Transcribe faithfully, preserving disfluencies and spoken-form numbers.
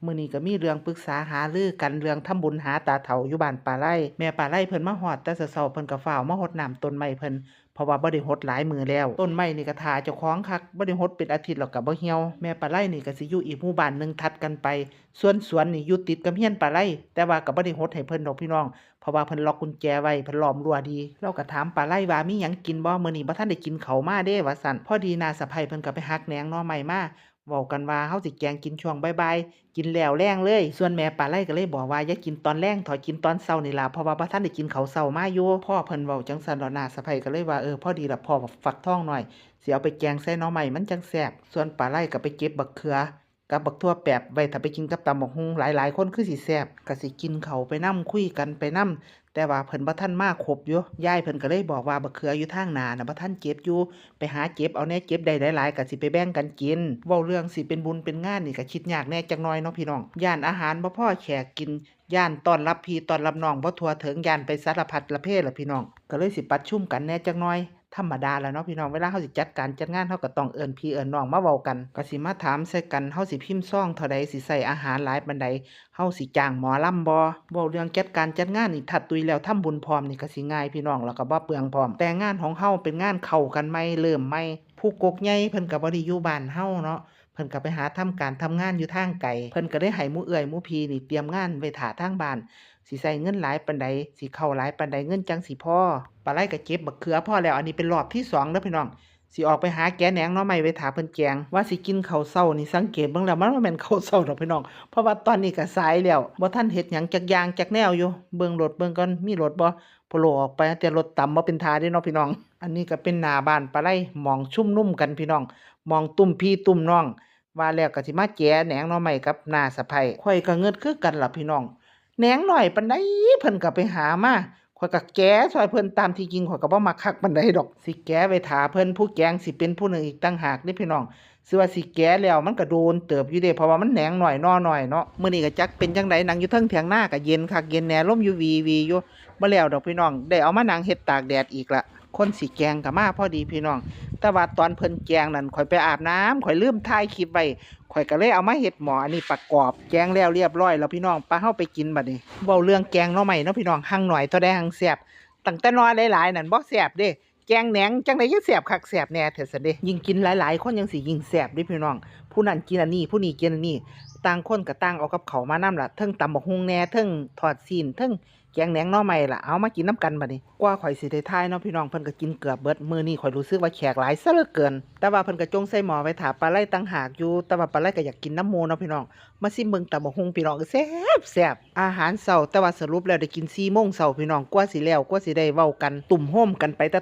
มื้อนี้ก็มีเรื่องปรึกษาหารือกันเรื่องทำบุญหาตาเฒ่าอยู่บ้านป้าไล แม่ป้าไลเพิ่นมาฮอดแต่เช้าๆ เพิ่นก็ฟ้าวมาฮดน้ำต้นไม้เพิ่น เพราะว่าบ่ได้ฮดหลายมื้อแล้ว ต้นไม้นี่ก็ท่าเจ้าของคัก บ่ได้ฮดเป็นอาทิตย์แล้วก็บ่เหี่ยว แม่ป้าไลนี่ก็สิอยู่อีกหมู่บ้านหนึ่งถัดกันไป ส่วนสวนนี่อยู่ติดกับเฮือนป้าไล แต่ว่าก็บ่ได้ฮดให้เพิ่นดอกพี่น้อง เพราะว่าเพิ่นล็อกกุญแจไว้ เพิ่นล้อมรั้วดี เลาก็ถามป้าไลว่ามีหยังกินบ่ มื้อนี้บ่ทันได้กินข้าวมาเด้ ว่าซั่น พอดีน้าสะใภ้เพิ่นก็ไปหักแหนงหน่อไม้มา เว้ากันว่าเฮาสิแกงกินช่วงบ่ายๆ กินแล้วแลงเลย ส่วนแม่ป้าไลก็เลยบอกว่าอย่ากินตอนแลงเถาะ กินตอนเช้านี่ล่ะ เพราะว่าบ่ทันได้กินข้าวเช้ามาอยู่ พอเพิ่นเว้าจั่งซั้นแล้วน้าสะใภ้ก็เลยว่า เออ พอดีล่ะ พ้อบักฟักทองน้อย สิเอาไปแกงใส่หน่อไม้มันจั่งแซ่บ ส่วนป้าไลก็ไปเก็บบักเขือ กับบักถั่วแปบไว้ถ้าไปกินกับตำบักหุ่ง หลายๆ คนคือสิแซ่บ ก็สิกินข้าวไปนำ คุยกันไปนำ แต่ว่าเพิ่นบ่ทันมาครบอยู่ ยายเพิ่นก็เลยบอกว่าบักเขืออยู่ทางหน้าน่ะบ่ทันเก็บอยู่ ไปหาเก็บเอาแหน่ เก็บได้หลายๆ ก็สิไปแบ่งกันกิน เว้าเรื่องสิเป็นบุญเป็นงานนี่ก็คิดยากแหน่จักหน่อยเนาะพี่น้อง ย้านอาหารบ่พอแขกกิน ย้านต้อนรับพี่ต้อนรับน้องบ่ทั่วถึง ย้านไปสารพัดละเพล่ะพี่น้อง ก็เลยสิประชุมกันแหน่จักหน่อย ธรรมดาล่ะเนาะพี่น้อง เวลาเฮาสิจัดการจัดงาน เฮาก็ต้องเอิ้นพี่เอิ้นน้องมาเว้ากัน ก็สิมาถามใส่กัน เฮาสิพิมพ์ซองเท่าใด สิใช้อาหารหลายปานใด เฮาสิจ้างหมอลำบ่ เว้าเรื่องจัดการจัดงานนี่ ถ้าตุ้ยแล้วทำบุญพร้อมนี่ก็สิง่ายพี่น้อง แล้วก็บ่เปลืองพร้อม แต่งานของเฮาเป็นงานเข้ากันใหม่ เริ่มใหม่ ผู้กกใหญ่เพิ่นก็บ่ได้อยู่บ้านเฮาเนาะ เพิ่นก็ไปหาทำการทำงานอยู่ทางไกล เพิ่นก็เลยให้หมู่เอื้อยหมู่พี่นี่เตรียมงานไว้ท่าทางบ้าน สิใช้เงินหลายปานใด สิเข้าหลายปานใด เงินจั่งสิพอ ป้าไลก็เก็บบักเขือพอแล้ว อันนี้เป็นรอบที่สองเด้อพี่น้อง สิออกไปหาแกะแหนงหน่อไม้ไว้ท่าเพิ่นแกง ว่าสิกินข้าวเช้านี่ สังเกตเบิ่งแล้วมันบ่แม่นข้าวเช้าดอกพี่น้อง เพราะว่าตอนนี้ก็สายแล้ว บ่ทันเฮ็ดหยังจักอย่างจักแนวอยู่ เบิ่งรถเบิ่งก่อน มีรถบ่ โพโลออกไป แต่รถตำบ่เป็นท่าเด้เนาะพี่น้อง อันนี้ก็เป็นหน้าบ้านป้าไล หม่องชุมนุมกันพี่น้อง หม่องตุ้มพี่ตุ้มน้อง ว่าแล้วก็สิมาแกะแหนงหน่อไม้กับน้าสะใภ้ ข้อยก็งึดคือกันล่ะพี่น้อง แหนงน้อยปานใดเพิ่นก็ไปหามา ข้อยก็แกะซ่อยเพิ่น ตามที่จริงข้อยก็บ่มักคักปานใดดอก สิแกะไว้ท่าเพิ่น ผู้แกงสิเป็นผู้หนึ่งอีกต่างหากเด้พี่น้อง สิว่าสิแกะแล้วมันก็โดนเติบอยู่เด้ เพราะว่ามันแหนงน้อยหน่อน้อยเนาะ มื้อนี้ก็จักเป็นจั่งใด นั่งอยู่เทิงเถียงนาก็เย็นคักเย็นแน่ ลมอยู่วีวีอยู่ บ่แล้วดอกพี่น้อง ได้เอามานั่งเฮ็ดตากแดดอีกละ คนสิแกงก็มาพอดีพี่น้อง แต่ว่าตอนเพิ่นแกงนั่น ข้อยไปอาบน้ำ ข้อยลืมถ่ายคลิปไว้ ข้อยก็เลยเอามาเฮ็ดหม้ออันนี้ประกอบ แกงแล้วเรียบร้อยแล้วพี่น้อง ปะ เฮาไปกินบัดนี้ เว้าเรื่องแกงหน่อไม้เนาะพี่น้อง หั่งน้อยเท่าใดหั่งแซ่บ ตั้งแต่หน่อหลายๆ นั่นบ่แซ่บเด้ แกงแหนงจั่งใด๋ยังแซ่บคักแซ่บแน่แท้ซั้นเด้ ยิ่งกินหลายๆ คนจั่งสิยิ่งแซ่บเด้พี่น้อง ผู้นั้นกินอันนี้ ผู้นี้กินอันนี้ ต่างคนก็ต่างเอากับข้าวมานำล่ะ เทิงตำบักหุ่งแน่ เทิงทอดซี้น เทิงแกงแหนงหน่อไม้ล่ะ เอามากินนำกันบัดนี้ กว่าข้อยสิได้ถ่ายเนาะพี่น้อง เพิ่นก็กินเกือบเบิด มื้อนี้ข้อยรู้สึกว่าแขกหลายซะเหลือเกิน แต่ว่าเพิ่นก็จ่งใส่หม้อไว้ท่าป้าไลต่างหากอยู่ แต่ว่าป้าไลก็อยากกินนำหมู่เนาะพี่น้อง มาซิมเบิ่งตำบักหุ่งพี่น้อง แซ่บแซ่บ อาหารเช้า แต่ว่าสรุปแล้วได้กินสี่โมงเช้าพี่น้อง กว่าสิแล้ว กว่าสิได้เว้ากัน ตุ้มโฮมกันไปแต่